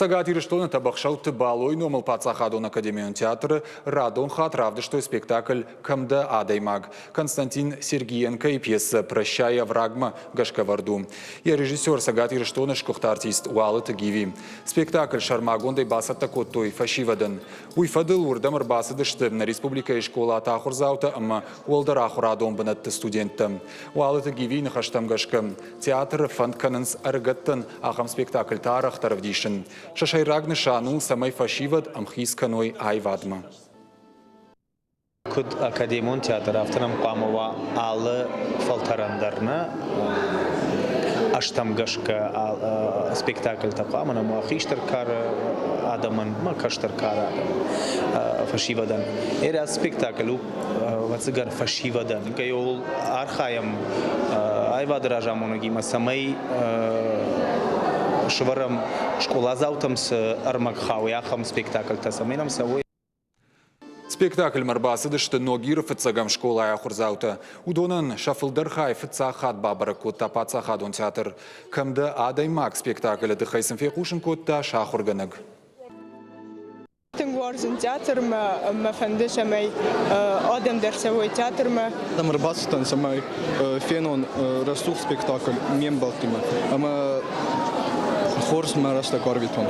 Цӕгат Ирыстоны Тӕбӕхсӕуты Балойы номыл паддзахадон академион театры радон хатт равдыстой спектакль «Кӕм дӕ адӕймаг». Константин Сергиенкойы пьесӕ «Прощай, овраг»-мӕ гӕсгӕ вӕрд у. Йӕ режиссер Цӕгат Ирыстоны сгуыхт артист Уалыты Гиви. Спектакль сӕрмагондӕй бацӕттӕ кодтой фӕсивӕдӕн. Уый фӕдыл уырдӕм ӕрбацыдысты нӕ республикӕйы скъолаты ахуырдзаутӕ ӕмӕ уӕлдӕр ахуырадон бынӕтты студенттӕ. Уалыты Гивийы ныхӕстӕм гӕсгӕ, театры фӕнд кӕнынц ӕрыгӕттӕн ахӕм спектакльтӕ арӕхдӕр ӕвдисын. Сӕ сӕйраг нысан у, цӕмӕй фӕсивӕд ӕмхиц кӕной аивадмӕ. Куыд академон театр, афтӕ нӕм хъуамӕ уа алы фӕлтӕрӕн дӕр нӕ ӕзтӕм гӕсгӕ спектакльтӕ хъуамӕ нӕм уа хистӕр кары адӕмӕн ӕмӕ кӕстӕр кары адӕмӕн, фӕсивӕдӕн. Эрӕ спектакль у ӕвӕццӕгӕн фӕсивӕдӕн. Кӕй архайӕм аивады разамонӕгимӕ, цӕмӕй сӕвӕрӕм скъоладзаутӕм цы ӕрмӕг хауы, ахӕм спектакльтӕ, цӕмӕй нӕм цӕуой. Спектакльмӕ ӕрбацыдысты Ногиры фыццӕгӕм скъолайы ахуырдзаутӕ. Уыдонӕн сӕ фылдӕр хай фыццаг хатт бабӕрӕг кодта паддзахадон театр. Кӕм дӕ адӕймаг спектаклы тыххӕй сын фехъусын кодта сӕ ахуыргӕнӕг. Тынг уарзын театрмӕ, мӕ фӕнды, цӕмӕй адӕм дӕр цӕуой театрмӕ. Ӕм ӕрбацыдтӕн, цӕмӕй фенон рӕсугъд спектакль ме мбӕлттимӕ ӕмӕ хорз мӕ рӕстӕг арвитон.